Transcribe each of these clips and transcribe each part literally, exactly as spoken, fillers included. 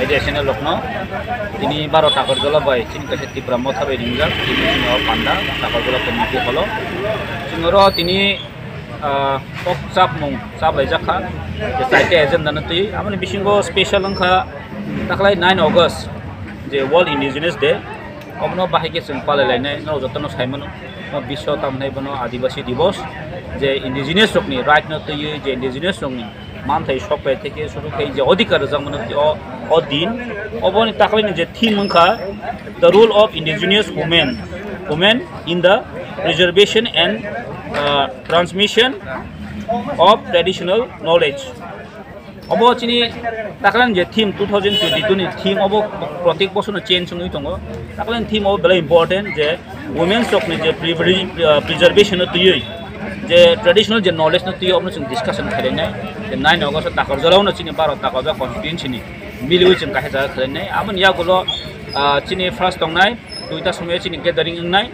J S N L rokno tini baro Takarjala bai chini kaisa Tipra Motha bai ringjak, tini chini o panda Takarjala community holo. Chini oro tini, ah, kok chapmung chaplaijak kha, je chaita agenda no twi. Aboni bisingo special wngkha taklai nine August, je World Indigenous Day. Obono bahai khe chwng palai lainai, norok jotono sai mano. O biswa tamhinai bono Adibasi Divos, je indigenous rokni right no twiwi, je indigenous rokni manthai sok pai theke suru khai je adhikar rwjak mano o, o din. Oboni taklaini je theme wngkha The Role of Indigenous Women, Women in the Preservation and, uh, Transmission of Traditional Knowledge. Obo chini taklaini je theme two thousand twenty-two ni theme obo protek bosorno change wngwi tongo. Taklaini theme obo belai important je women rokni je privilege, uh, preservation no twiwi, je traditional je knowledge no twiwi obono chwng discussion khlainai. Je nine August o Takarjala no chini baro Takarjala constituency ni miliwi chwng kaisa jaga khlainai. Aboni yagulo, ah, chini first tongnai duita somoyo chini gathering wngnai.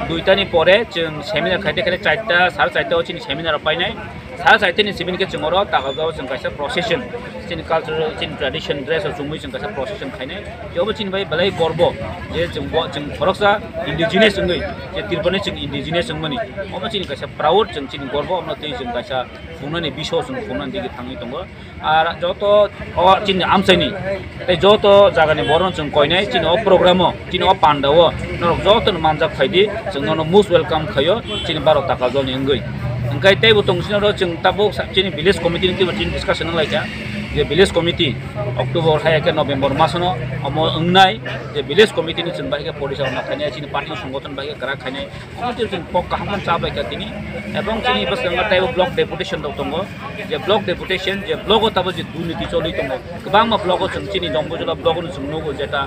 Duita ni pore chwng seminar khaite khaite charta, sare charta o chini seminar rok painai. Sare charta ni simi khe chwng oro Takarjala o chwng kaisa procession, chini cultural, chini tradition dress o chumui chwng kaisa procession khainai. Tei obo chini bai belai gorbo je chwng bo, chwng khoroksa indigenous wngwi, je Tripura ni chwng indigenous wngmani. Obo chini kaisa proud, chwng chini gorbo, omo twi chwng kaisa phungnani bisao chwng phungnani digi thangwi tongo. Ar joto o chini amchaini tei joto jagani borokno chwng koinai chini o program o, chini o panda o norok jotono manjak phaidi, chwng nono most welcome khaio chini baro Takarjala ni wngwi. Hwnkhe teibo tong chini oro chwng tabuk sa-, chini village committee ni twibo chini discussion wnglaikha je village committee October hai khe November masono omo wngnai, je village committee ni chwng bai khe porichalona khainai, chini party ni songothon bai khe kwrak khainai. Omo twi chwng kok kaham khe chabai kha tini. Ebong chini bwskango teibo block deputation rok tongo. Je block deputation, je block o tabuk je durniti choli tongo. Kwbangma block o chwng chini Dongbujula block o chwng nugo jeta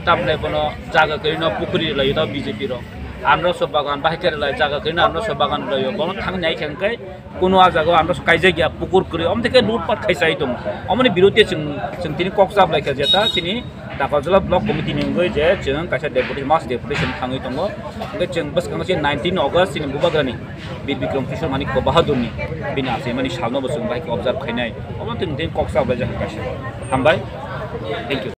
tamni bono jaga kwrwino pukuri rwlaio da B J P rok. Anroso bagan bahai khe rwlai jaga kwrwino anroso bagan rwlaio. Bono thang nai khe hwnkhe kuno a jaga o anroso kaijak ya pukur kwrwi. Omo twi khe lutpat khai chai tongo. Omoni biruddhe chwng, chwng tini kok chabai kha jeta chini Takarjala Block Committee ni wngwi je chwng kaisa deputation, mass deputation thangwi tongo. Hwnkhe chwng bwskango se nineteen August chini Bubagrani Bir Bikram Kishore Manikya Bahadurni bini achaimani salno bo chwng bai khe observe khainai. Omo twi twi kok chabai jak kaisa. Hambai. Thank you.